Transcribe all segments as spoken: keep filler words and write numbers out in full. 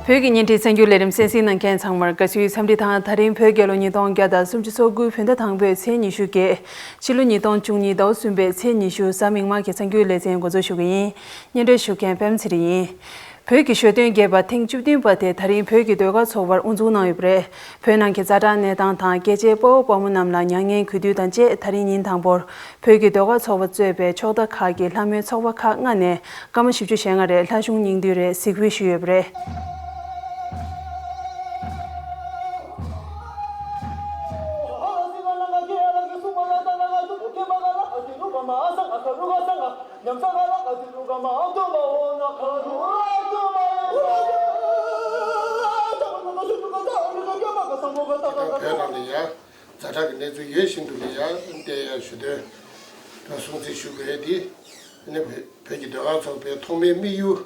བོད་ཀྱི་བརྙན་འཕྲིན་གསར་འགྱུར་ལས་རིམ་གསན་གཟིགས་གནང་མཁན་ཚང་མར་དགའ་བསུའི་འཚམས་འདྲི་དང་། ད་རིང་བོད་རྒྱལ་ལོ་ཉིས་སྟོང་བརྒྱ་དང་སུམ་ཅུ་སོ་དགུའི་བོད་ཟླ་དང་པོའི་ཚེས་ཉི་ཤུ་བརྒྱད། ཕྱི་ལོ་ཉིས་སྟོང་བཅུ་གཉིས་ཟླ་བ་གསུམ་པའི་ཚེས་ཉི་ཤུ་གཟའ་མིག་དམར་གྱི་གསར་འགྱུར་ལེ་ཚན་འགོ་འཛུགས་ཞུ་གི་ཡིན། སྙན་སྒྲོན་ཞུ་མཁན་པད་མ་ཚེ་རིང་ཡིན། བོད་ཀྱི་གཞོན་སྟོན་རྒྱས་པ་ཐེངས་བཅུ་བདུན་པ་དེ་ད་རིང་བོད་ཀྱི་ཟློས་གར་ཚོགས་པར་དབུ་འཛུགས་གནང་ཡོད་པ་རེད། བོད་ནང་གི་ཛ་དྲག་གནས་སྟངས་དང་རྒྱལ་གཅེས་དཔའ་བོ་དཔའ་མོ་རྣམས་ལ་མྱ་ངན་གུས་འདུད་དང་བཅས། ད་རིང་ཉིན་དང་པོར་བོད་ཀྱི་ཟློས་གར་ཚོགས་པ་གཙོས་པའི་ཕྱོགས་མཐའ་ཁག་གི་ལྷ་མོའི་ཚོགས་པ་ཁག་ལྔ་ནས་སྐར་མ་བཞི་བཅུ་ཞེ་ལྔ་རེ་ལྷ་གཞུང་སྙིང་བསྡུས་རེ་གཟིགས་འབུལ་ཞུས་ཡོད་པ་རེད། བོད་ནང་ལ་ཡ་ཛ་དྲག་གི་གནས་ཚུལ་ཡོད་བཞིན་དུ་ལ་ཡ་བལྟས་ཡ་ཞུ་དོན་དང་སྲུང་བརྩི་ཞུ་དགོས་དེ། ཨ་ནི་བོད་བོད་ཀྱི་ཟློས་གར་ཚོགས་པའི་ཐོག་མའི་དམིགས་ཡུལ་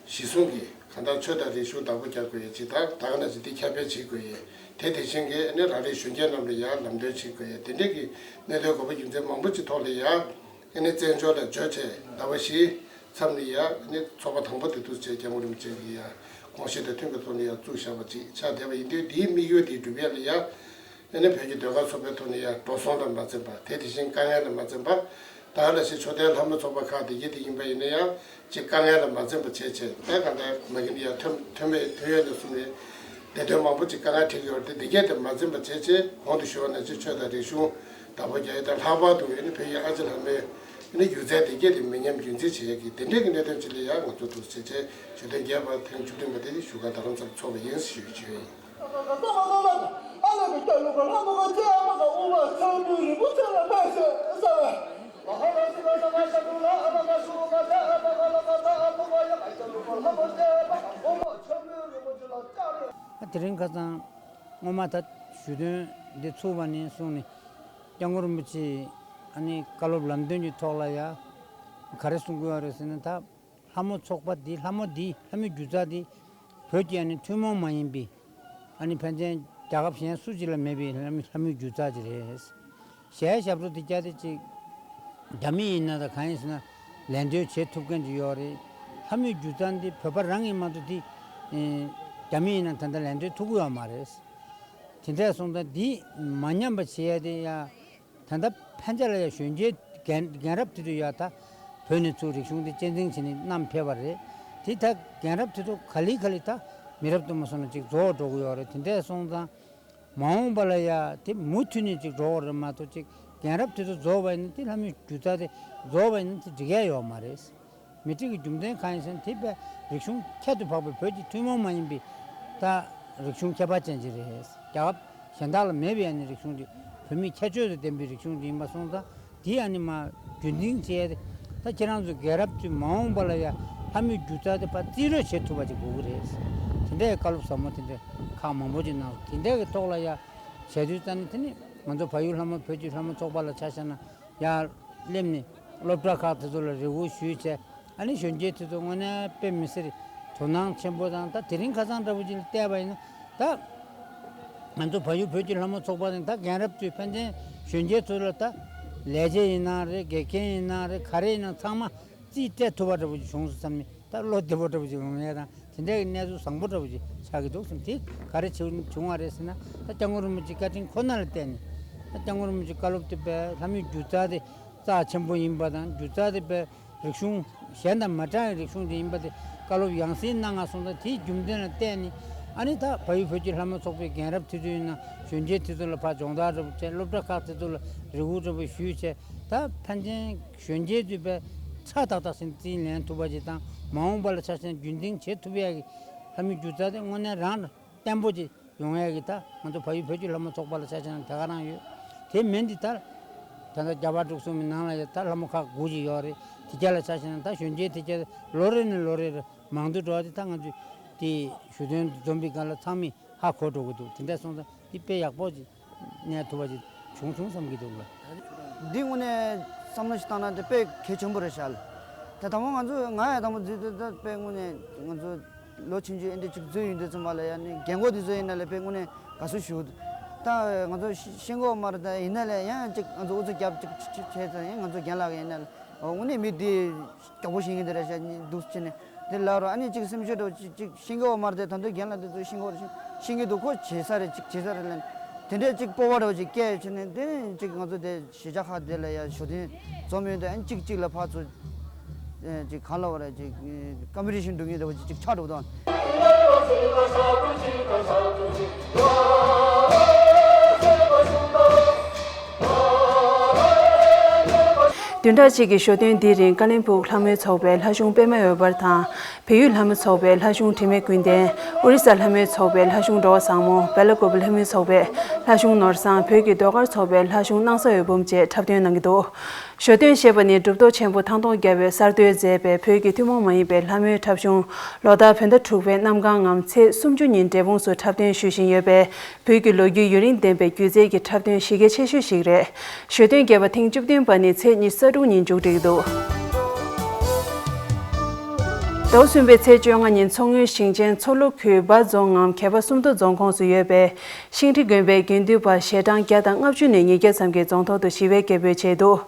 གཞི་བཟུང་གིས་གང་ལྟར་ཆོས་དང་རིག་གཞུང་བདག་པོ་རྒྱག་དགོས་ཡ་ཅིག་དང་། ད་ག་ནང་བཞིན་དེ་ཁྱབ་སྤེལ་བྱེད་དགོས་ཡ། དེ་དེ་བཞིན་གྱི་ཨ་ནི་རང་རེའི་གཞོན་སྐྱེས་རྣམས་ལ་ཡ་ལམ་སྟོན་བྱེད་དགོས་ཡ། དེ་འདྲའི་གི་གནད་དོན་དགོས་པ་རྒྱུ་མཚན་མང་པོ་ཅིག་ཐོག་ལ་ཡ། ཨ་ནི་བཙན་བྱོལ་ལ་འབྱོར་བྱས་ཟླ་བ་བཞིའི་མཚམས་ལ་ཡ། ཨ་ནི་ཚོགས་པ་དང་པོ་དེ་འདུག་བྱས་སྐྱབས་མགོན་རིན་པོ་ཆེ་གི་ཡ་དགོངས་བཞེད་དང་མཐུན་པའི་ཐོག་ནས་ཡ་བཙུགས་བཞག་པ་ཅིག་ཆགས་བསྡད་པ་ཡིན་དུས། དེའི་དམིགས་ཡུལ་དེ་འགྲུབ་ཡ་ལ་ཡ། ཨ་ནི་བོད་ཀྱི་ཟློས་གར་ཚོགས་པའི་ཐོག་ནས་ཡ་འགྲོ་སོང་ལ་མ་འཛེམས་པ། དེ་དེ་བཞིན་དཀའ་ངལ་ལ་མ་འཛེམས་པ། ད་ག་ནང་བཞིན་ཆོས་ལྡན་ལྷ་མོ་ཚོགས་པ་ཁག་དེ་གྱད་དེ་ཡིན་པ་ཡིན་ན་ཡང་ཅིག་དཀའ་ངལ་ལ་མ་འཛེམས་པ་བྱས་བྱས། ད་ག་འདྲ་མ་གི་ནི་ཡ་ཐོན་ཐོན་མེད་ཐོན་ཡོད་ནས་བཟུང་ནས་བདེ་དོན་མང་པོ་ཅིག་དཀའ་ངལ་འཕྲད་ཀྱི་ཡོད་རེད་དེ། དེ་གྱད་དེ་མ་འཛེམས་པ་བྱས་བྱས། གོང་དུ་ཞུས་པ་ནང་བཞིན་ཆོས་དང་རིག་གཞུང་བདག་པོ་རྒྱག་ཡ་དང་། ལྷག་པར་དུ་ཨ་ནི་བོད་ཀྱི་ཨ་ཅེ་ལྷ་མོའི་ཨ་ནི་སྒྱུ་རྩལ་དེ་གྱད་དེ་མི་ཉམས་རྒྱུན་འཛིན་བྱེད་ཡ་གི་དེ་འདྲའི་གི་གནད་དོན་ཅིག་ལ་ཡ་ང་ཚོ་འདུག་བྱས་བྱས་གཞོན་སྟོན་རྒྱས་པ་ཐེངས་བཅུ་བདུན་པ་དེ་བཞུགས་སྒར་རྡ་རམ་ས་ལ་ཚོགས་པ་ཡིན་ཞུ་ཞུ་ཡིན། དེ་རིང་ཁ་སང་སྔོན་མ་ད་ཞུ་དོན་འདི་ཚུགས་པ་ནས་བཟུང་ནས་སྐྱབས་མགོན་རིན་པོ་ཆེས་ཨ་ནི་བཀའ་སློབ་ལམ་སྟོན་གྱི་ཐོག་ལ་ཡ་ག་རེ་གསུང་གི་ཡོད་རེད་ཟེར་ན། ད་ལྷ་མོ་ཚོགས་པ་འདི། ལྷ་མོ་འདི། ལྷ་མོའི་སྒྱུ་རྩལ་འདི་བོད་ཀྱི་ཨ་ནི་ཐུན་མོང་མ་ཡིན་པའི། ཨ་ནི་ཕན་ཚུན་རྒྱལ་ཁབ་གཞན་སུ་གཅིག་ལ་མེད་པའི་ལྷ་མོའི་ལྷ་མོའི་སྒྱུ་རྩལ་ཅིག་རེད། གཞས་ཞབས་བྲོ་འདི་རྒྱ་དེ་ཅིག་རྒྱ་མི་ཡིན་ན་ད་གང་ཡིན་ཟེར་ན་ལད་ཟློས་བྱེད་ཐུབ་མཁན་ཅིག་ཡོད་རེད། ལྷ་མོའི་སྒྱུ་རྩལ་འདི་བོད་པ་རང་གིས་མ་གཏོགས་འདི་ཨེ་རྒྱ་མི་ཡིན་ན་ད་ལྟ་ལད་ཟློས་ཐུབ་ཀྱི་ཡོད་མ་རེད། དེ་འདྲ་སོང་ཙང་འདི་མ་ཉམས་པ་བྱེད་ཡ་དེ་ཡ། ད་ལྟ་ཕན་ཆད་ལ་ཡ་གཞོན་སྐྱེས་རྒན་རྒན་རབས་དེ་ཚོ་ཡ་ད་བོད་ནས་ཚུར་རིག་གཞུང་དེ་གཅེས་འཛིན་བྱས་ནས་བསྣམས་ཕེབས་པ་རེད། དེ་ད་རྒན་རབས་དེ་ཚོ་ག་ལེ་ག་ལེ་ད་མི་རབས་དུ་མ་སོང་ན་ཅིག་རྫོགས་འགྲོ་གི་ཡོད་རེད། དེ་འདྲ་སོང་ཙང་མ་འོངས་པ་ལ་ཡ་དེ་མུ་མཐུད་ནས་ཅིག་འགྲོ་གི་རེད་མ་གཏོགས། ཅིག་རྒན་རབས་དེ་ཚོ་རྫོགས་པ་ཡིན་ན། དེ་ལྷ་མོའི་སྒྱུ་རྩལ་དེ་རྫོགས་པ་ཡིན་ན་དེ་འགྲིག་ཡ་ཡོད་མ་རེད། མི་འགྲིག་གི་རྒྱུ་མཚན་གང་ཡིན་ཟེར་ན། དེ་བས་རིག་གཞུང་ཁྱད་དུ་འཕགས་པའི་བོད་ཀྱི་ཐུན་མོང་མ་ཡིན་པའི་ད་རིག་གཞུང་ཁྱད་པར་ཅན་ཅིག་རེད། རྒྱལ་ཁབ་གཞན་དག་ལ་མེད་པའི་ཨ་ནི་རིག་གཞུང་དེ་བོད་མིའི་ཁྱད་ཆོས་དང་ལྡན་པའི་རིག་གཞུང་དེ་ཡིན་པ་སོང་ཙང་། དེ་ཨ་ནི་མ་རྒྱུན་འཛིན་བྱས་ཏེ། ད་ཁྱེད་རང་ཚོ་རྒན་རབས་ཚོས་མ་འོངས་པ་ལ་ཡ་ལྷ་མོའི་སྒྱུ་རྩལ་དེ་ཕར་རྩིས་རོགས་བྱེད་ཐུབ་པ་ཅིག་དགོས་ཀྱི་རེད། དེ་འདྲའི་བཀའ་སློབ་ཟབ་མོ་དེ་འདྲ་ཁག་མང་པོ་ཅིག་གནང་། དེ་འདྲའི་གི་ཐོག་ལ་ཡ་བྱས་དུས་ཙང་ནི། དེ་ནི་ང་ཚོ་བལ་ཡུལ་ལྷ་མོ། བོད་ཀྱི་ལྷ་མོ་ཚོགས་པ་ལ་ཆ་བཞག་ན། ཡར་སླེབས་ནས་སློབ་གྲྭ་ཁག་དེ་ཚོ་ལ་རེ་སྒུག་ཞུས་བྱས། ཨ་ནི་གཞོན་སྐྱེས་དེ་ཚོ་དངོས་གནས་དཔེ་མི་སྲིད་དོ་སྣང་ཆེན་པོ་དང་། ད་དེ་རིང་ཁ་སང་འདྲ་པོ་ཅིག་ལ་བལྟས་པ་ཡིན་ན། ད་ང་ཚོ་བལ་ཡུལ་བོད་ཀྱི་ལྷ་མོ་ཚོགས་པ་ནི་ད་རྒན་རབས་ཚོས་ཕན་ཚུན་གཞོན་སྐྱེས་ཚོ་ལ། ད་ལས་བྱེད་ཡིན་ན་རེད། དགེ་རྒན་ཡིན་ན་རེད། ག་རེ་ཡིན་ན་ཚང་མ་རྩིས་སྤྲད་ཐུབ་པ་འདྲ་པོ་ཅིག་བྱུང་སོང་བསམ་ནས། ད་བློ་བདེ་པོ་འདྲ་པོ་ཅིག་ཡོང་ཡ་དང་། དེ་འདྲའི་གནས་ཚུལ་བཟང་པོ་འདྲ་པོ་ཅིག་ཆགས་ཀྱི་འདུག་བསམ། དེ་ག་རེ་བྱུང་བྱུང་བ་རེད་ཟེར་ན། ད་སྐྱབས་མགོན་རིན་པོ་ཆེའི་བཀའ་དྲིན་ཁོ་ན་ལ་བརྟེན་ནས། ད་སྐྱབས་མགོན་རིན་པོ་ཆེའི་བཀའ་སློབ་དེ་བས་ལྷ་མོའི་སྒྱུ་རྩལ་དེ་རྩ་ཆེན་པོ་ཡིན་པ་དང་། སྒྱུ་རྩལ་དེ་བས་རིག་གཞུང་གཞན་དང་མ་འདྲ་བའི་རིག་གཞུང་དེ་ཡིན་པ་དེ་བཀའ་སློབ་ཡང་སེ་གནང་ང་སོང་ཙང་། དེའི་རྒྱུ་མཚན་ལ་བརྟེན་ནས། ཨ་ནི་ད་བལ་ཡུལ་བོད་ཀྱི་ལྷ་མོ་ཚོགས་པའི་རྒན་རབས་དེ་ཚོ་ཡིན་ན་གཞོན་སྐྱེས་དེ་ཚོ་ལ་ཕར་སྦྱོང་བརྡར་འདྲ་པོ་བྱས། སློབ་གྲྭ་ཁག་དེ་ཚོ་ལ་རེ་སྒུག་འདྲ་པོ་ཞུས་བྱས། ད་ཕན་ཚུན་གཞོན་སྐྱེས་ཚོས་པའི་ཕྲག་ཏག་ཏག་ཞིག་རྩིས་ལེན་ཐུབ་པ་ཅིག་དང་། མ་འོངས་པ་ལ་ཆ་བཞག་ན་རྒྱུན་འཛིན་བྱེད་ཐུབ་ཡ་གི་ལྷ་མོའི་སྒྱུ་རྩལ་དེ་དངོས་གནས་རང་བརྟན་པོ་ཅིག་ཡོང་ཡ་གི། ད་ང་ཚོ་བལ་ཡུལ་བོད་ཀྱི་ལྷ་མོ་ཚོགས་པ་ལ་ཆ་བཞག་ན་དེ་ག་རང་ཡོད། དེ་མིན་དེ་ད་ད་ལྟ་རྒྱ་བལ་འབྲུག་གསུམ་གྱི་ནང་ལ་ཡ་ད་ལྷ་མོ་ཁག་དགུ་ཅིག་ཡོད་རེད། དེ་གྱད་ལ་ཆ་བཞག་ན། ད་གཞོན་སྐྱེས་དེ་གྱད་ལོ་རེ་ནས་ལོ་རེར་མང་དུ་འགྲོ་བ་དེ། ད་ང་ཚོས་དེ་ཞུ་དོན་འཛོམས་པའི་སྒང་ལ་ཚང་མས་ཧ་གོ་འགྲོ་གི་འདུག་དེ་འདྲ་སོང་ཙང་འདི་དཔེ་ཡག་པོ་ཅིག་གནས་ཐུབ་པ་ཅིག་བྱུང་སོང་བསམ་གྱི་འདུག་ལ། འདི་དངོས་གནས་བསམ་བློ་ཞིག་བཏང་ན་དེ་དཔེ་གལ་ཆེན་པོ་རེད་ཤག་ད་དང་པོ་ང་ཚོ་ང་ཡང་དང་པོ་འཛུལ་དུས་ད་དཔེ་དངོས་གནས་ང་ཚོ་ལོ་ཆུང་ཆུང་ཨེ་འདྲ་ཅིག་འཛུལ་ཡོང་དུས་ཙམ་པ་ལ་ཡ་ནི་རྒན་གོག་དེ་ཚོ་ཡིན་ན་ལ་དཔེ་དངོས་གནས་དགའ་བསུ་ཞུ། ད་ང་ཚོ་ཤེས་ཤེས་གོ་མ་རེད། ད་ཡིན་ན་ལ་ཡང་ཅིག་ང་ཚོ་ཨུ་ཚུགས་རྒྱབ་ཅིག་ཅིག་ཅིག་བྱས་ཙང་། ཡང་ང་ཚོ་རྒན་ལགས་ཡིན་ན་ལ། འོ་དངོས་གནས་མི་འདི་མགྱོགས་པོ་ཤེས་མཁན་དེ་རེད་ཤག་འདུག་བྱས་ནས། དེ་ལབ་རོགས། ཨ་ནི་ཅིག་སེམས་ཤུགས་འདྲ་བོ་ཅིག་ཅིག་ཤེས་ཀྱི་ཡོད་མ་རེད་དེ། ད་དུང་རྒན་ལགས་དེ་ཚོ་ཤེས་ཀྱི་ཡོད་རེད། ཤེས་ཀྱི་འདུག་ཁོ་བྱེད་ས་རེད། ཅིག་བྱེད་ས་རེད་ལབ་ནས་དེ་འདྲས་ཅིག་སྤོབས་པ་འདྲ་བོ་ཅིག་སྐྱེས་བྱས་ནས། དེ་ནས་ཅིག་ང་ཚོ་དེ་གཞིས་ཆགས་ཁག་དེ་ལ་ཡ་ཞོ་སྟོན་འཛོམས་ཡོང་དུས། ཨ་ནི་ཅིག་ཅིག་ལ་ཕར་ཚུར་ཨེ་ཅིག་གང་ལབ་དགོས་རེད། ཅིག་ཀམ་པི་ཊི་ཤན་འགྲོ་མཁན་འདྲ་བོ་ཅིག་ཅིག་ཆགས་འགྲོ་གི་འདུག་བདུན་ཕྲག་གཅིག་གི་ཞོ་སྟོན་འདིའི་རིང་ཀ་ལོན་སྦུག་ལྷ་མོའི་ཚོགས་པའི་ལྷ་གཞུང་པད་མ་འོད་འབར་དང་། བལ་ཡུལ་ལྷ་མོའི་ཚོགས་པའི་ལྷ་གཞུང་དྲི་མེད་ཀུན་ལྡན། ཨོ་རི་ས་ལྷ་མོའི་ཚོགས་པའི་ལྷ་གཞུང་འགྲོ་བ་བཟང་མོ། སྦེ་ལ་ཀོབ་ལྷ་མོའི་ཚོགས་པའི་ལྷ་གཞུང་ནོར་བཟང་། བོད་ཀྱི་ཟློས་གར་ཚོགས་པའི་ལྷ་གཞུང་སྣང་ས་འོད་འབུམ་བཅས་འཁྲབ་སྟོན་གནང་གི་འདུག་ཞོ་སྟོན་ཞེས་པ་ནི་གྲུབ་ཐོབ་ཆེན་པོ་ཐང་སྟོང་རྒྱལ་པོས་གསར་གཏོད་མཛད་པའི་བོད་ཀྱི་ཐུན་མོང་མ་ཡིན་པའི་ལྷ་མོའི་འཁྲབ་གཞུང་ལོ་ལྟར་བོད་ཟླ་དྲུག་པའི་གནམ་གང་ངམ་ཚེས་སུམ་ཅུ་ཉིན་འབྲས་སྤུངས་སུ་འཁྲབ་སྟོན་ཞུ་བཞིན་ཡོད་པས། བོད་ཀྱི་ལོ་རྒྱུས་ཡུན་རིང་ལྡན་པའི་སྒྱུ་རྩལ་གྱི་འཁྲབ་སྟོན་གཞི་རྒྱ་ཆེ་ཤོས་ཤིག་རེད། ཞོ་སྟོན་རྒྱས་པ་ཐེངས་བཅུ་བདུན་པ་ནི་ཚེས་ཉི་ཤུ་རྩ་དྲུག་ཉིན་མཇུག་སྒྲིལ་འདུག་ཟླ་བ་གསུམ་པའི་ཚེས་བཅོ་ལྔ་ཉིན་མཚོ་སྔོན་ཞིང་ཆེན་མཚོ་ལྷོ་ཁུལ་འབའ་རྫོང་ངམ་གད་པ་སུམ་མདོ་རྫོང་ཁོངས་སུ་ཡོད་པའི་ཤིང་ཁྲི་དགོན་པའི་དགེ་འདུན་པ་ཞལ་གྲངས་བརྒྱ་དང་ལྔ་བཅུ་ནས་ཉིས་བརྒྱ་ཙམ་གྱིས་རྫོང་ཐོག་ཏུ་ཞི་བའི་སྐད་འབོད་བྱས་འདུག་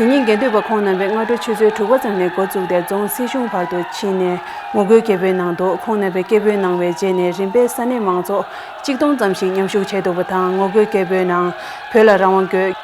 དེ་ཉིན་དགེ་འདུན་པ་ཁོང་རྣམ་པས་སྔ་དྲོ་ཆུ་ཚོད་དྲུག་པ་ཙམ་ནས་འགོ་བཙུགས་ཏེ་རྫོང་སྲིད་གཞུང་བར་དུ་ཕྱིན་ནས་ངོ་རྒོལ་སྐད་འབོད་གནང་འདུག་ཁོང་རྣམ་པས་སྐད་འབོད་གནང་བའི་རྗེས་ནས་རིམ་པས་ས་གནས་མང་ཚོགས་གཅིག་སྟོང་ཙམ་ཞིག་མཉམ་ཞུགས་བྱས་འདུག་པ་དང་། ངོ་རྒོལ་སྐད་འབོད་ནང་བོད་ལ་རང་དབང་དགོས།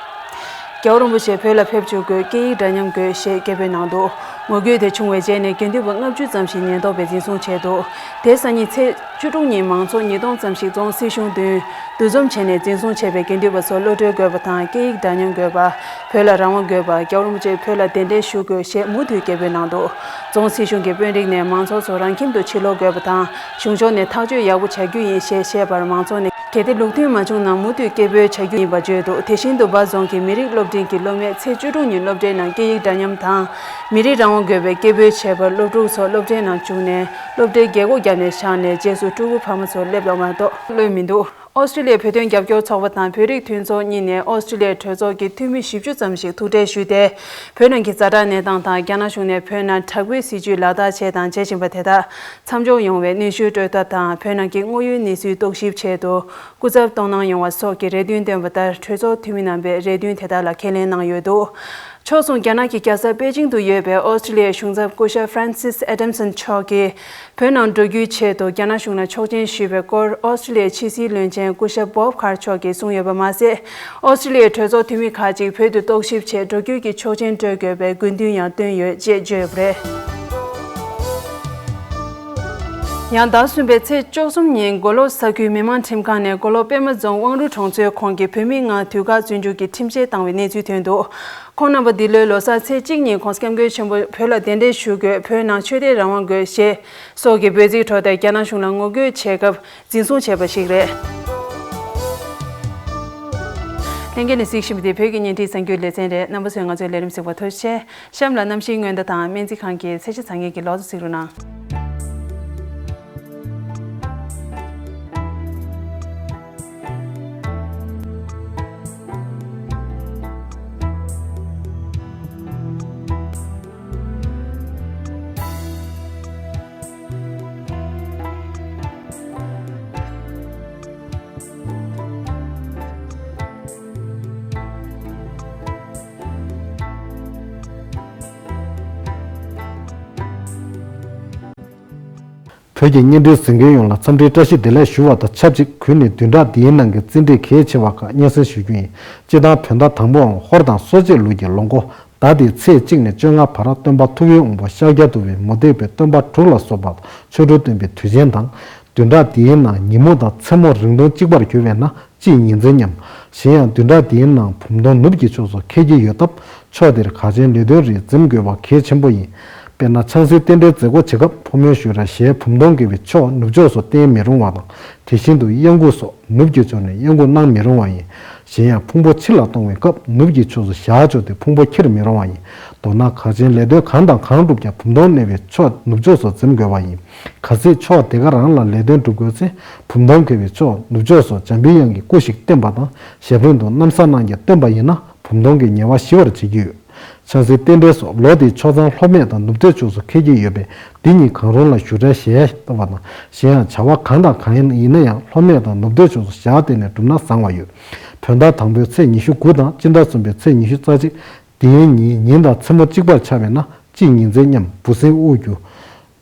རྒྱལ་བ་རིན་པོ་ཆེ་བོད་ལ་ཕེབས་བཅུག་དགོས། སྐད་ཡིག་འདྲ་མཉམ་དགོས་ཞེས་སྐད་འབོད་གནང་འདུག་ངོ་རྒོལ་དེ་བྱུང་བའི་རྗེས་ནས་དགེ་འདུན་པ་ལྔ་བཅུ་ཙམ་ཞིག་ཉེན་རྟོག་པས་འཛིན་བཟུང་བྱས་འདུག་དེ་སང་ཉིན་ཚེས་བཅུ་དྲུག་ཉིན་མང་ཚོགས་ཉིས་སྟོང་ཙམ་ཞིག་རྫོང་སྲིད་གཞུང་མདུན་འདུ་འཛོམས་བྱས་ནས་འཛིན་བཟུང་བྱས་པའི་དགེ་འདུན་པ་ཚོར་བློ་གྲོས་དགོས་པ་དང་། སྐད་ཡིག་འདྲ་མཉམ་དགོས་པ། བོད་ལ་རང་དབང་དགོས་པ། རྒྱལ་བ་རིན་པོ་ཆེ་བོད་ལ་གདན་འདྲེན་ཞུ་དགོས་ཞེས་མུ་མཐུད་སྐད་འབོད་གནང་འདུག་རྫོང་སྲིད་གཞུང་གི་དཔོན་རིགས་ནས་མང་ཚོགས་ཚོ་རང་ཁྱིམ་དུ་ཕྱིར་ལོག་དགོས་པ་དང་། གཞུང་ཕྱོགས་ནས་ཐག་གཅོད་ཡག་པོ་བྱ་རྒྱུ་ཡིན་ཞེས་བཤད་པར། མང་ཚོགས་ནས་གལ་ཏེ་ལུགས་མཐུན་མ་བྱུང་ན་མུ་མཐུད་སྐད་འབོད་བྱ་རྒྱུ་ཡིན་པ་བརྗོད་འདུག་དེ་བཞིན་དུ་འབའ་རྫོང་གི་མི་རིགས་སློབ་འབྲིང་གི་སློབ་མས་ཚེས་བཅུ་དྲུག་ཉིན་སློབ་གྲྭའི་ནང་སྐད་ཡིག་འདྲ་མཉམ་དང་། མི་རིགས་རང་དབང་དགོས་པའི་སྐད་འབོད་བྱས་པར། སློབ་ཕྲུག་ཚོ་སློབ་གྲྭའི་ནང་བཅུག་ནས་སློབ་གྲྭའི་རྒྱལ་སྒོ་བརྒྱབ་ནས་བཞག་ནས། རྗེས་སུ་ཕྲུ་གུ་ཕ་མ་ཚོ་སླེབས་ཡོད་མ་གཏོགས་གློད་མི་འདུག་ཨོ་སི་ཀྲི་ལི་ཡའི་བོད་དོན་རྒྱབ་སྐྱོར་ཚོགས་པ་དང་བོད་རིགས་མཐུན་ཚོགས་གཉིས་ནས་ཨོ་སི་ཀྲི་ལི་ཡའི་གྲོས་ཚོགས་ཀྱི་འཐུས་མི་བཞི་བཅུ་ཙམ་ཞིག་ཐུག་འཕྲད་ཞུས་ཏེ། བོད་ནང་གི་ཛ་དྲག་གནས་སྟངས་དང་། རྒྱ་ནག་གཞུང་ནས་བོད་ནང་དྲག་པོའི་སྲིད་བྱུས་ལག་བསྟར་བྱས་དང་བྱེད་བཞིན་པ་དེ་དག་མཚམས་འཇོག་ཡོང་བའི་གནོན་ཤུགས་སྤྲོད་ཐབས་དང་། བོད་ནང་གི་དངོས་ཡོད་གནས་ཚུལ་རྟོག་ཞིབ་ཆེད་དུ་སྐུ་ཚབ་གཏོང་གནང་ཡོང་བ་སོགས་ཀྱི་རེ་འདུན་བཏོན་པ་ལྟར། གྲོས་ཚོགས་འཐུས་མི་རྣམ་པས་རེ་འདུན་དེ་དག་ལ་ཁས་ལེན་གནང་ཡོད་འདུག་ཕྱོགས་མཚུངས། རྒྱ་ནག་གི་རྒྱལ་ས་པེ་ཅིང་དུ་ཡོད་པའི་ཨོ་སི་ཀྲི་ལི་ཡའི་གཞུང་ཚབ་སྐུ་ཞབས་ཧྥ་རན་སིས་ཨེ་ཏམ་སན་མཆོག་གིས། བོད་ནང་འགྲོ་རྒྱུའི་ཆེད་དུ་རྒྱ་ནག་གཞུང་ལ་ཆོག་མཆན་ཞུས་པའི་སྐོར། ཨོ་སི་ཀྲི་ལི་ཡའི་ཕྱི་སྲིད་བློན་ཆེན་སྐུ་ཞབས་བོབ་ཁར་མཆོག་གིས་གསུངས་ཡོད་པ་མ་ཟད། ཨོ་སི་ཀྲི་ལི་ཡའི་གྲོས་ཚོགས་འཐུས་མི་ཁག་ཅིག་བོད་དུ་རྟོག་ཞིབ་ཆེད་འགྲོ་རྒྱུའི་གི་ཆོག་མཆན་སྤྲོད་དགོས་པའི་དགོས་འདུན་ཡང་བཏོན་ཡོད་ཅེས་བརྗོད་ཡོད་པ་རེད། ཡང་ཟླ་གསུམ་པའི་ཚེས་བཅུ་གསུམ་ཉིན་མགོ་ལོག་ས་ཁུལ་མི་དམངས་ཁྲིམས་ཁང་ནས་མགོ་ལོག་པད་མ་རྫོང་དབང་རུ་གྲོང་ཚོའི་ཁོངས་ཀྱི་བོད་མི་ལྔ་དུས་བཀག་བཙོན་འཇུག་གི་ཁྲིམས་ཆད་བཏང་བའི་གནས་ཚུལ་ཐོན་འདུག་ཁོང་རྣམ་པ་འདི་ལོའི་ལོ་གསར་ཚེས་གཅིག་ཉིན་༸གོང་ས་༸སྐྱབས་མགོན་ཆེན་པོ་བོད་ལ་གདན་འདྲེན་ཞུ་དགོས། བོད་ནང་ཆོས་དད་རང་དབང་དགོས་ཞེས་སོགས་ཀྱི་འབོད་ཚིག་འཕྲོ་མཐུད་རྒྱ་ནག་གཞུང་ལ་ངོ་རྒོལ་བྱས་སྐབས་འཛིན་བཟུང་བྱས་པ་ཞིག་རེད། ལྷན་རྒྱས་ནས་གཟིགས་བཞིན་པ་དེ་བོད་ཀྱི་བརྙན་འཕྲིན་གསར་འགྱུར་ལེ་ཚན་རེད། རྣམ་པ་ཚོས་ང་ཚོའི་ལས་རིམ་གཟིགས་པར་ཐུགས་རྗེ་ཆེ། གཤམ་ལ་གནམ་གཤིས་སྔོན་བརྡ་དང་སྨན་རྩིས་ཁང་གི་ཚེས་ཆ་ཚང་མཁན་གྱི་ལོ་ཚོད་གཟིགས་རོགས་གནང་། བོད་ཀྱི་བརྙན་འཕྲིན་གཟིགས་མཁན་ཡོངས་ལ་འཚམས་འདྲིའི་བཀྲ་ཤིས་བདེ་ལེགས་ཞུ་བ་དང་ཆབས་ཅིག། གུས་ནས་བདུན་ཕྲག་འདིའི་ནང་གི་རྩིས་འབྲས་གལ་ཆེ་བ་ཁག་སྙན་སེང་ཞུ་རྒྱུ་ཡིན། སྤྱིར་བཏང་བོད་ཟླ་དང་པོའམ་ཧོར་དང་གསོ་དཔྱད་ལུགས་ཀྱི་ལོ་འགོ། ཟླ་འདིའི་ཚེས་གཅིག་ནས་བཅོ་ལྔ་བར་སྟོན་པ་ཐུབ་པའི་དབང་པོ་ཤཱཀྱ་ཐུབ་པའི་མུ་སྟེགས་པའི་སྟོན་པ་དྲུག་ལ་སོགས་པ་ཆོ་འཕྲུལ་སྟོན་པའི་དུས་ཆེན་དང་། བདུན་ཕྲག་འདིའི་ནང་ཉིན་མོ་དང་མཚན་མོ་རིང་ཐུང་གཅིག་པར་གྱུར་བས་ན་དཔྱིས་ཉི་འཛིན་སྙམ། གཞན་ཡང་བདུན་ཕྲག་འདིའི་ནང་བུམ་སྟོང་ནུབ་ཀྱི་ཕྱོགས་སུ་ཁེལ་གྱི་ཡོད་སྟབས། ཕྱོགས་དེར་གར་ཆེན་ལས་དོན་རིགས་འཛེམ་དགོས་པ་གལ་ཆེན་པོ་ཡིན། དཔེར་ན་ཆང་སའི་རྟེན་འབྲེལ་མཛད་སྒོ་བྱེད་སྐབས་ཕོ་མོའི་ཞུ་ར་ཞལ་བུམ་སྟོང་འགེལ་བའི་ཕྱོགས་ནུབ་ཕྱོགས་སུ་བསྟན་མི་རུང་བ་དང་། དེ་བཞིན་དུ་གཡང་འགུགས་སོགས་ནུབ་ཀྱི་ཕྱོགས་ནས་གཡང་འགུགས་གནང་མི་རུང་བ་ཡིན། གཞན་ཡང་ཕུང་པོ་ཕྱི་ལ་གཏོང་བའི་སྐབས་ནུབ་ཀྱི་ཕྱོགས་སུ་ཞལ་བཅུག་སྟེ་ཕུང་པོ་འཁྱེར་མི་རུང་བ་ཡིན། མདོར་ན་གར་ཆེན་ལས་དོན་གང་དང་གང་བསྒྲུབ་ཀྱང་བུམ་སྟོང་གནས་པའི་ཕྱོགས་ནུབ་ཕྱོགས་སུ་འཛེམ་དགོས་པ་ཡིན། གལ་སྲིད་ཕྱོགས་དེ་ག་རང་ལ་ལས་དོན་སྒྲུབ་དགོས་ཚེ། བུམ་སྟོང་འགེལ་བའི་ཕྱོགས་ནུབ་ཕྱོགས་སུ་འཇམ་པའི་དབྱངས་ཀྱི་སྐུ་ཞིག་བསྟན་པ་དང་། ཞབས་རིམ་དུ་གནམ་ས་སྣང་བརྒྱ་བསྟན་པ་ཡིན་ན། བུམ་སྟོང་གི་ཉེ་བ་ཞི་བར་བྱེད་ཀྱི་ཡོད། ཆང་སའི་རྟེན་འབྲེལ་སོགས་ལོ་དེའི་ཕྱོགས་མཚམས་ལྷོ་སྨད་དང་ནུབ་སྟོད་ཕྱོགས་སུ་ཁེལ་གྱི་ཡོད་པས། འདི་གཉིས་གང་རུང་ལ་ཞུ་ར་ཞལ་བཏབ་པ་དང་། གཞན་ཡང་བྱ་བ་གང་དང་གང་ཡིན་ན་ཡང་ལྷོ་སྨད་དང་ནུབ་སྟོད་ཕྱོགས་སུ་ཞལ་བསྟན་ནས་བསྒྲུབས་ན་བཟང་བ་ཡོད། བོད་ཟླ་དང་པོའི་ཚེས་ཉི་ཤུ་དགུ་དང་སྤྱི་ཟླ་གསུམ་པའི་ཚེས་ཉི་ཤུ་རྩ་གཅིག། འདིའི་ཉིན་ཉིན་དང་མཚན་མོ་གཅིག་པར་ཆགས་པས་ན་དཔྱིས་ཉི་འཛིན་སྙམ། འབུ་སྲིན་དབུགས་རྒྱུ།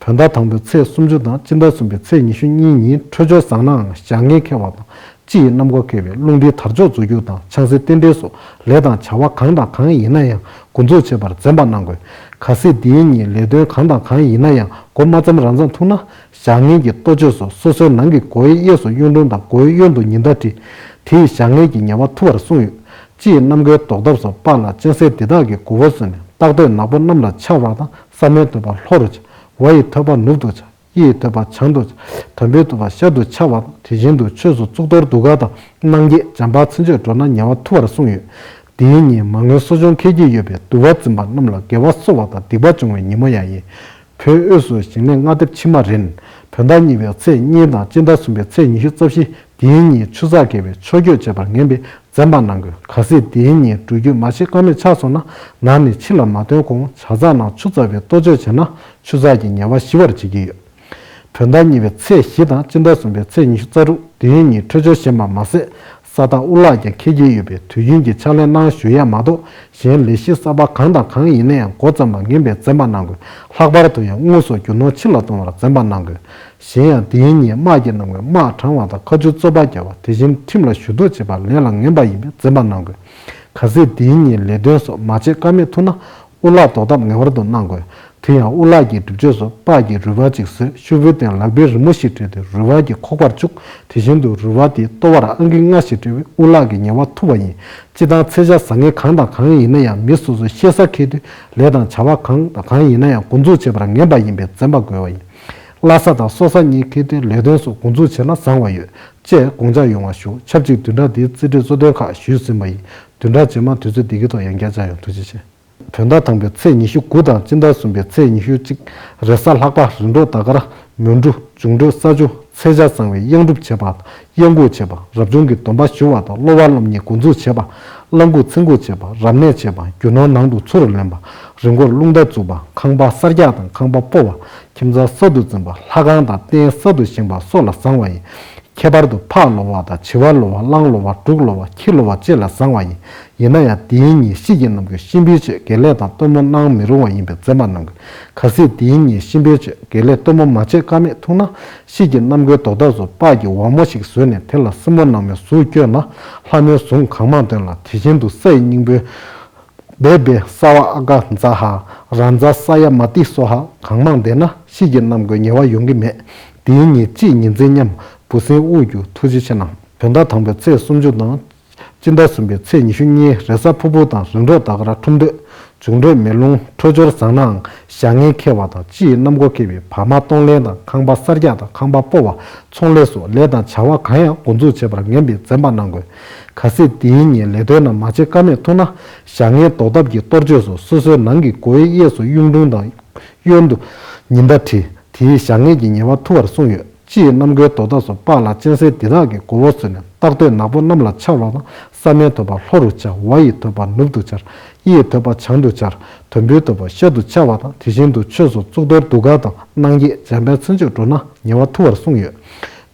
བོད་ཟླ་དང་པོའི་ཚེས་སུམ་ཅུ་དང་སྤྱི་ཟླ་གསུམ་པའི་ཚེས་ཉི་ཤུ་གཉིས་ཉིན་འཕྲོད་སྦྱོར་བཟང་ནའང་བཞག་ངན་ཁེལ་བ་དང་། དཔྱིས་གནམ་སྒོ་ཁེལ་བས་རླུང་མཁྲིས་དར་ལྕོག་འཛུགས་རྒྱུ་དང་། ཆང་སའི་རྟེན་འབྲེལ་སོགས་ལས་དང་བྱ་བ་གང་དང་གང་ཡིན་ན་ཡང་འགོ་འཛུགས་བྱེད་པར་འཛེམ་པ་གནང་དགོས། གལ་སྲིད་འདིའི་ཉིན་ལས་དོན་གང་དང་གང་ཡིན་ན་ཡང་འགོ་མ་བརྩམས་རང་མཚམས་ཐུག་ན། བཞག་ངན་གྱི་གཏོ་བཅོས་སོགས་སོ་སོའི་ནང་གི་སྒོའི་གཡས་སུ་གཡུང་དྲུང་དང་སྒོའི་གཡོན་དུ་ཉི་ཟླ་བྲི། དེས་བཞག་ངན་གྱི་ཉེས་པ་ཐུབ་པར་གསུངས་ཡོད། དཔྱིས་གནམ་སྒོའི་ཟློག་ཐབས་སུ་སྤགས་ལ་སྤྱན་གཟན་འདི་དག་གི་མགོ་བོ་བཟུང་ནས་སྟག་ཐོད་ནག་པོ་གནམ་ལ་འཕྱར་བ་དང་། ས་མོའི་ཐོད་པ་ལྷོ་རུ་འཕྱར། ཝ་ཡི་ཐོད་པ་ནུབ་ཏུ་འཕྱར། ཨི་ཡི་ཐོད་པ་བྱང་དུ་འཕྱར། དོམ་པོའི་ཐོད་པ་ཤར་དུ་འཕྱར་བ་དང་། དེ་བཞིན་དུ་ཆོས་སུ་གཙུག་ཏོར་གདུགས་དཀར་དང་། སྣང་བརྒྱད་འཇམ་དཔལ་མཚན་བརྗོད་འགྲོ་ན་ཉེ་བ་ཐུབ་པར་གསུངས་ཡོད། དེའི་ཉིན་མ་དངུལ་གསོ་སྦྱོང་འཁེལ་གྱི་ཡོད་པས་འདུལ་བ་འཛིན་པ་རྣམས་ལ་དགེ་བ་གསོ་བ་དང་སྡིག་པ་སྦྱོང་བའི་ཉིན་མོ་ཡང་ཡིན། བོད་དབུས་སུ་ཞིང་ལས་སྔ་འདེབས་ཕྱི་མ་རན། བོད་ཟླ་གཉིས་པའི་ཚེས་གཉིས་དང་སྤྱི་ཟླ་གསུམ་པའི་ཚེས་ཉི་ཤུ་རྩ་བཞི། དེའི་ཉིན་ཆུ་ཚགས་འགེལ་བས་ཕྱོགས་བསྐྱོད་བྱེད་པར་ངན་པས་འཛེམ་པ་གནང་དགོས། གལ་སྲིད་དེའི་ཉིན་འགྲུལ་བསྐྱོད་མ་བྱེད་ཀ་མེད་ཆགས་སོང་ན། ནང་ནས་ཕྱི་ལ་མ་ཐོན་གོང་བྱ་ཚགས་ནང་ཆུ་བཙགས་པའི་གཏོ་བཅོས་བྱས་ན་ཆུ་ཚགས་ཀྱི་ཉེས་པ་ཞི་བར་བྱེད་ཀྱི་ཡོད། བོད་ཟླ་གཉིས་པའི་ཚེས་བཞི་དང་སྤྱི་ཟླ་གསུམ་པའི་ཚེས་ཉི་ཤུ་རྩ་དྲུག། དེའི་ཉིན་འཕྲོད་སྦྱོར་ཞན་པ་མ་ཟད། ས་བདག་དབུ་ལག་ཀྱང་འཁེལ་གྱི་ཡོད་པས་དུས་རྒྱུན་གྱི་ཕྱག་ལས་གནང་ཞུ་ཡ་མ་གཏོགས། གཞན་ལས་གཞི་གསར་པ་གང་དང་གང་ཡིན་ན་ཡང་འགོ་བརྩམས་པ་ངན་པས་འཛེམ་པ་གནང་དགོས། ལྷག་པར་དུ་ཡང་དངོས་སུ་རྒྱུ་ནོར་ཕྱི་ལ་གཏོང་བར་འཛེམ་པ་གནང་དགོས། གཞན་ཡང་དེའི་ཉིན་དམག་གི་རྣམ་ངོས་དམག་དྲང་བ་དང་། མཁའ་སྤྱོད་རྩོད་པ་རྒྱག་པ། དེ་བཞིན་ཁྲིམས་ལ་ཞུ་གཏུག་བྱེད་པ་ལས་ལ་ངན་པ་ཡིན་པས་འཛེམ་པ་གནང་དགོས། གལ་སྲིད་དེའི་ཉིན་ལས་དོན་སོགས་མ་བྱེད་ཀ་མེད་ཐུག་ན། དབུ་ལག་ཟློག་ཐབས་ངེས་པར་དུ་གནང་དགོས། དེ་ཡང་དབུ་ལག་གི་སྒྲུབ་མཆོད་སོགས་སྤགས་ཀྱི་རུས་སྦལ་གཅིག་བཟོས། ཤོག་བུའི་སྟེང་ལག་པའི་རི་མོ་ཞིག་བྲིས་ཏེ་རུས་སྦལ་གྱི་ཁོག་པར་བཅུག། དེ་བཞིན་དུ་རུས་སྦལ་དེའི་ལྟོ་བར་ཨང་ཀི་ལྔ་ཞིག་བྲིས་པས་དབུ་ལག་གི་ཉེས་པ་ཐུབ་པ་ཡིན། སྤྱིར་བཏང་ཚེས་ཆ་བཟང་ངན་གང་དང་གང་ཡིན་ན་ཡང་མི་སོ་སོའི་གཤེད་གཟའ་འཁེལ་དུས་ལས་དང་བྱ་བ་གང་དང་གང་ཡིན་ན་ཡང་འགོ་འཛུགས་བྱེད་པར་ངན་པ་ཡིན་པས་འཛེམ་པ་དགོས་པ་ཡིན། བླ་གཟའ་དང་སྲོག་གཟའ་གཉིས་འཁེལ་དུས་ལས་དོན་སོགས་འགོ་འཛུགས་བྱས་ན་བཟང་བ་ཡོད། ཅེས་དགོངས་འཇགས་ཡོང་བ་ཞུ། ཆབས་ཅིག་བདུན་ཕྲག་འདིའི་རྩིས་སྤྲོད་གཙོ་དོན་ཁག་ཞུས་ཟིན་པ་ཡིན། བདུན་ཕྲག་རྗེས་མ་དུས་ཚོད་འདི་གའི་ཐོག་ཡང་བསྐྱར་བཅར་ཡོང་། ཐུགས་རྗེ་ཆེ། བོད་ཟླ་དང་པོའི་ཚེས་ཉི་ཤུ་དགུ་དང་སྤྱི་ཟླ་གསུམ་པའི་ཚེས་ཉི་ཤུ་གཅིག། རེས་གཟའ་ལྷག་པ། རིམ་གྲོ་ཟླ་སྐར། མོན་གྲུ། འབྱུང་འཕྲོད་ས་ཆུ། ཚེས་ཆ་བཟང་བའི་གཡང་སྒྲུབ་བྱེད་པ། གཡང་འགུགས་བྱེད་པ། རབ་བྱུང་གི་སྡོམ་པ་ཞུ་བ་དང་། སློབ་པ་སློབ་གཉེར་འགོ་འཛུགས་བྱེད་པ། བླ་འགུགས་ཚེ་འགུགས་བྱེད་པ། རབ་གནས་བྱེད་པ། རྒྱུ་ནོར་ནང་དུ་ཚུར་ལེན་པ། རི་མགོར་རླུང་རྟ་འཛུགས་པ། ཁང་པ་གསར་རྒྱག་དང་ཁང་པ་སྤོ་བ། ཁྱིམ་ཚང་གསར་དུ་འཛིན་པ། ལྷ་ཁང་དང་རྟེན་གསར་དུ་བཞེངས་པ་སོགས་ལ་བཟང་བ་ཡིན། ཁྱད་པར་དུ་ཕག་ལོ་བ་དང་བྱི་བ་ལོ་བ། གླང་ལོ་བ། འབྲུག་ལོ་བ། ཁྱི་ལོ་བ་བཅས་ལ་བཟང་བ་ཡིན། ཡིན་ན་ཡང་དེའི་ཉིན་དཔྱིད་ཀྱི་གནམ་སྒོས་གཤིན་པོའི་ཆོས་དགེ་ལས་དང་སྟོན་མོ་གནང་མི་རུང་བ་ཡིན་པས་འཛེམ་པ་གནང་དགོས། གལ་སྲིད་དེའི་ཉིན་གཤིན་པོའི་ཆོས་དགེ་ལས་སྟོན་མོ་མ་བྱེད་ཀ་མེད་ཐུག་ན། དཔྱིད་ཀྱི་གནམ་སྒོའི་ཟློག་ཐབས་སུ་སྤགས་ཀྱི་འོལ་མོ་ཞིག་བཟོས་ནས་དེ་ལ་སྲིན་མོ་ནག་མོའི་གཟུགས་བསྐྱོན་ལ། ལྷ་མོའི་གཟུངས་གང་མང་འདོན་ལ། དེ་བཞིན་དུ་ས་ཡི་སྙིང་པོའི་བེ་བེ་ས་བ་ཨ་ག་ཛ་ཧ། ར་ཛ་ས་ཡ་མ་ཏི་སོ་ཧ་གང་མང་བཟླས་ན་དཔྱིད་ཀྱི་གནམ་སྒོའི་ཉེས་པ་ཡོང་གི་མེད། དེའི་ཉིན་དཔྱིས་ཉི་འཛིན་སྙམ། འབུ་སྲིན་དབུགས་རྒྱུ། ཐུགས་རྗེ་ཆེ་གནང་། བོད་ཟླ་དང་པོའི་ཚེས་སུམ་ཅུ་དང་། སྤྱི་ཟླ་གསུམ་པའི་ཚེས་ཉི་ཤུ་གཉིས། རེས་གཟའ་ཕུར་བུ་དང་། རིམ་གྲོ་ཟླ་སྐར་འཁྲུངས་སྟོད། འབྱུང་འཕྲོད་མེ་རླུང་འཕྲོད་སྦྱོར་བཟང་ནའང་བཞག་ངན་ཁེལ་བ་དང་། དཔྱིས་གནམ་སྒོ་ཁེལ་བས་བག་མ་གཏོང་ལེན་དང་། ཁང་པ་གསར་རྒྱག་དང་ཁང་པ་སྤོ་བ། ཚོང་ལས་སོགས་ལས་དང་བྱ་བ་གང་ཡང་འགོ་འཛུགས་བྱེད་པར་ངན་པས་འཛེམ་པ་གནང་དགོས། གལ་སྲིད་དེའི་ཉིན་ལས་དོན་རྣམས་མ་བྱེད་ཀ་མེད་ཐུག་ན། བཞག་ངན་ཟློག་ཐབས་ཀྱི་གཏོར་མཆོད་སོགས་སོ་སོའི་ནང་གི་སྒོའི་གཡས་སུ་གཡུང་དྲུང་དང་། གཡོན་དུ་ཉི་ཟླ་བྲི། དེས་བཞག་ངན་གྱི་ཉེས་པ་ཐུབ་པར་གསུངས་ཡོད། དཔྱིས་གནམ་སྒོའི་ཟློག་ཐབས་སུ་སྤགས་ལ་སྤྱན་གཟན་འདི་དག་གི་མགོ་བོ་བཟུང་ནས་སྟག་ཐོད་ནག་པོ་གནམ་ལ་འཕྱར་བ་དང་། ས་མོའི་ཐོད་པ་ལྷོ་རུ་འཕྱར། ཝ་ཡི་ཐོད་པ་ནུབ་ཏུ་འཕྱར། ཨི་ཡི་ཐོད་པ་བྱང་དུ་འཕྱར། དོམ་པོའི་ཐོད་པ་ཤར་དུ་འཕྱར་བ་དང་། དེ་བཞིན་དུ་ཆོས་སུ་གཙུག་ཏོར་གདུགས་དཀར་དང་། སྣང་བརྒྱད་འཇམ་དཔལ་མཚན་བརྗོད་འགྲོ་ན་ཉེས་པ་ཐུབ་པར་གསུངས་ཡོད།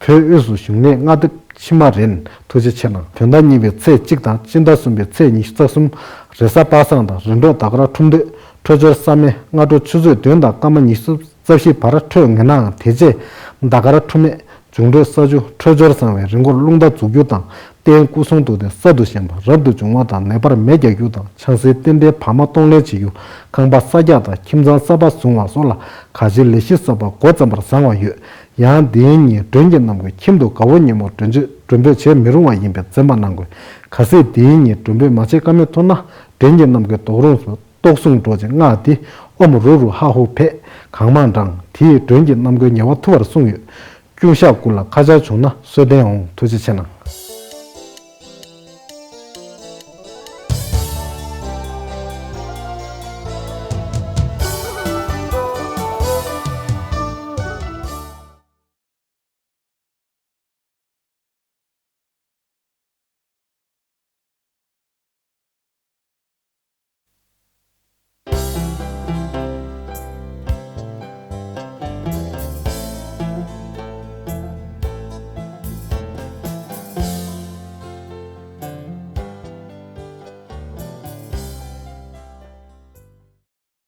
བོད་དབུས་སུ་གཞུང་ལས་སྔ་འདེབས་ཕྱི་མ་རན། ཐུགས་རྗེ་ཆེ་གནང་། བོད་ཟླ་གཉིས་པའི་ཚེས་གཅིག་དང་། སྤྱི་ཟླ་གསུམ་པའི་ཚེས་ཉི་ཤུ་རྩ་གསུམ། རེས་གཟའ་པ་སངས་དང་། རིམ་གྲོ་ཟླ་སྐར་འཁྲུངས་སྟོད། འཕྲོད་སྦྱོར་གཟའ་སྨེ། སྔ་དྲོ་ཆུ་ཚོད་བདུན་དང་སྐར་མ་ཉི་ཤུ་རྩ་བཞི་བར་འཕྲོད་ངེས་ནའང་དེ་རྗེས་ཟླ་སྐར་འཁྲུངས་སྨེ། འབྱུང་འཕྲོད་ས་ཆུ། འཕྲོད་སྦྱོར་བཟང་བས་རི་མགོར་རླུང་རྟ་འཛུགས་རྒྱུ་དང་། རྟེན་སྐུ་གསུང་ཐུགས་རྟེན་གསར་དུ་བཞེངས་པ་རབ་ཏུ་བྱུང་བ་དང་། ནད་པར་མེ་རྒྱག་རྒྱུ་དང་། ཆང་སའི་རྟེན་འབྲེལ་བག་མ་གཏོང་ལེན་བྱེད་རྒྱུ། ཁང་པ་གསར་རྒྱག་དང་ཁྱིམ་ཚང་གསར་པ་བཟུང་བ་སོགས་ལ་ག་ཅིའི་ལས་གཞི་གསར་པ་འགོ་བརྩམ་པར་བཟང་བ་ཡོད། ཡང་དེའི་ཉིན་མགྲོན་གྱི་རྣམ་ཀུན་ཁྱིམ་དུ་དགའ་བོ་ཉིན་མོ་མགྲོན་མགྲོན་འབོད་བྱེད་མི་རུང་བ་ཡིན་པས་འཛེམ་པ་གནང་དགོས། གལ་སྲིད་དེའི་ཉིན་མགྲོན་འབོད་མ་བྱེད་ཀ་མེད་ཐུག་ན། མགྲོན་གྱི་རྣམ་ཀུན་དོགས་རུང་སུ་ལྟོགས་ཟུང་འགྲོགས་ཅིང་སྔགས་འདི་ཨོཾ་རུ་རུ་ཧ་ཧུ་བས་གང་མང་བགྲང་། དེས་མགྲོན་གྱི་རྣམ་ཀུན་ཉེ་བར་ཐུབ་པར་གསུངས་ཡོད། ཀུན་ཤག་དགུ་ལ་ཁ་ཆར་བྱུང་ན་གསོལ་ལྡན་འོང་། ཐུགས་རྗེ་ཆེ་གནང་།